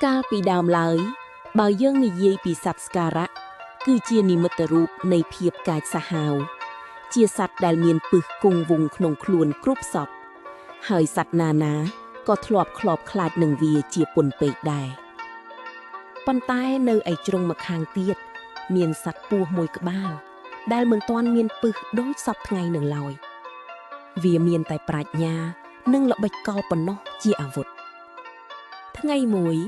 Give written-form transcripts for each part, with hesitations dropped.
កាលពីដើមឡើយ បើយើងនិយាយពីសត្វស្ការៈគឺជានិមិត្តរូបនៃភាពកាចសាហាវជាសត្វដែលមានពឹសគង់វង្សក្នុងខ្លួនគ្រប់សពហើយសត្វណាណាក៏ធ្លាប់ខ្លោបខ្លាចនឹងវាជាពន់ពេកដែរប៉ុន្តែនៅឯជ្រុងម្ខាងទៀតមានសត្វពស់មួយក្បាលដែលមិនទាន់មានពឹសដូចសព្វថ្ងៃនឹងឡើយវាមានតែប្រាជ្ញានិងល្បិចកលប៉ុណ្ណោះជាអាវុធថ្ងៃមួយ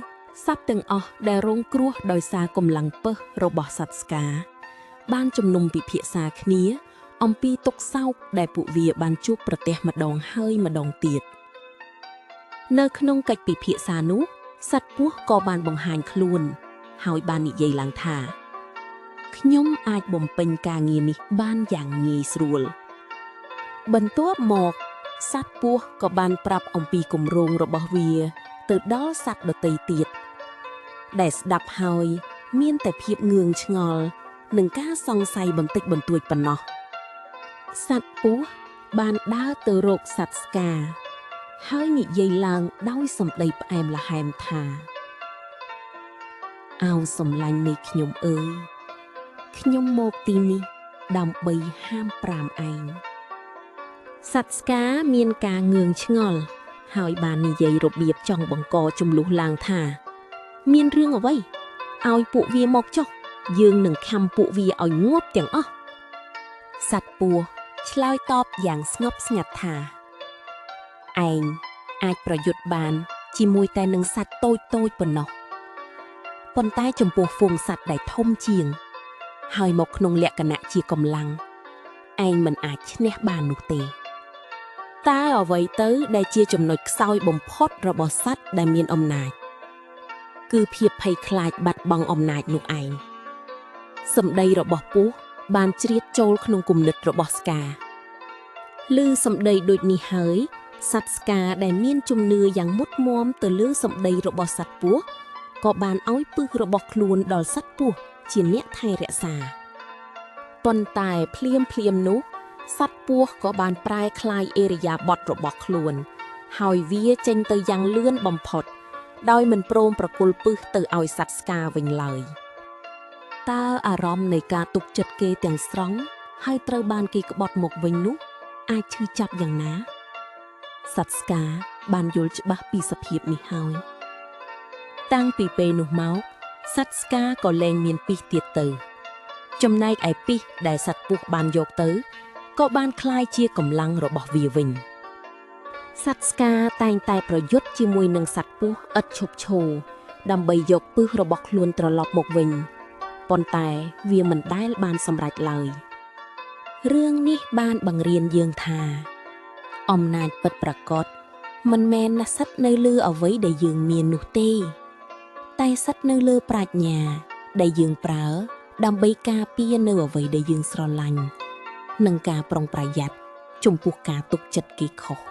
សត្វទាំងអស់ដែលរងគ្រោះដោយសារកម្លាំងពឹសរបស់សត្វស្កាបានជំនុំពិភាក្សាគ្នាអំពីទុក្ខសោកដែលពួកវាបានជួបប្រទះម្ដងហើយម្ដងទៀតនៅក្នុងកិច្ចពិភាក្សានោះសត្វពស់ក៏បានបង្ហាញខ្លួន ហើយបាននិយាយឡើងថាខ្ញុំអាចបំពេញការងារនេះបានយ៉ាងងាយស្រួលបន្ទាប់មកសត្វពស់ក៏បានប្រាប់អំពីគម្រោងរបស់វាទៅដល់សត្វដទៃទៀតដែលស្ដាប់ហើយមានតែភាពងឿងឆ្ងល់និងការសង្ស័យបន្តិចបន្តួចប៉ុណ្ណោះសត្វពស់បានដើរទៅរកសត្វស្កាហើយនិយាយឡើងដោយសម្ដីផ្អែមល្ហែមថាអោសំឡាញ់នៃខ្ញុំអើយខ្ញុំមកទីនេះដើម្បីហាមប្រាមឯងសត្វស្កាមានការងឿងឆ្ងល់ហើយបាននិយាយរបៀបចង់បង្កជម្លោះឡើងថាមានរឿងអ្វីឲ្យពួកវាមកចុះយើងនឹងខំពួកវាឲ្យងាប់ទាំងអស់សត្វពស់ឆ្លើយតបយ៉ាងស្ងប់ស្ងាត់ថាឯងអាចប្រយុទ្ធបានជាមួយតែនឹងសត្វតូចៗប៉ុណ្ណោះប៉ុន្តែចំពោះហ្វូងសត្វដែលធំជាងហើយមកក្នុងលក្ខណៈជាកម្លាំងឯងមិនអាចឈ្នះបាននោះទេតើអ្វីទៅដែលជាចំណុចខ្សោយបំផុតរបស់សត្វដែលមានអំណាចគឺភាពភ័យខ្លាចបាត់បង់អំណាចនោះឯងសម្ដីរបស់ពស់បានជ្រៀតចូលក្នុងគំនិតរបស់ស្កាឮសម្ដីដូចនេះហើយសត្វស្កាដែលមានជំនឿយ៉ាងមុតមាំទៅលើសម្ដីរបស់សត្វពស់ក៏បានឲ្យពឹសរបស់ខ្លួនដល់សត្វពស់ជាអ្នកថែរក្សាប៉ុន្តែភ្លាមភ្លាមនោះសត្វពស់ក៏បានប្រែក្លាយឥរិយាបថរបស់ខ្លួនហើយវាចេញទៅយ៉ាងលឿនបំផុតដោយមិនព្រមប្រគល់ពឹសទៅឲ្យសត្វស្កាវិញឡើយតើអារម្មណ៍នៃការទុកចិត្តគេទាំងស្រុងហើយត្រូវបានគេក្បត់មកវិញនោះអាចឈឺចាប់យ៉ាងណាសត្វស្កាបានយល់ច្បាស់ពីសភាពនេះហើយតាំងពីពេលនោះមកសត្វស្កាក៏លែងមានពិសទៀតទៅចំណែកឯពិសដែលសត្វពស់បានយកទៅក៏បានក្លាយជាកម្លាំងរបស់វាវិញសត្វស្កាតែងតែប្រយុទ្ធជាមួយនឹងសត្វពស់ឥតឈប់ឈរដើម្បីយកពឹសរបស់ខ្លួនត្រឡប់មកវិញប៉ុន្តែវាមិនដែលបានសម្រេចឡើយរឿងនេះបានបង្រៀនយើងថាអំណាចពិតប្រាកដមិនមែនស្ថិតនៅលើអ្វីដែលយើងមាននោះទេតែស្ថិតនៅលើប្រាជ្ញាដែលយើងប្រើដើម្បីការពារនៅអ្វីដែលយើងស្រឡាញ់និងការប្រុងប្រយ័ត្នចំពោះការទុកចិត្តគេខុស។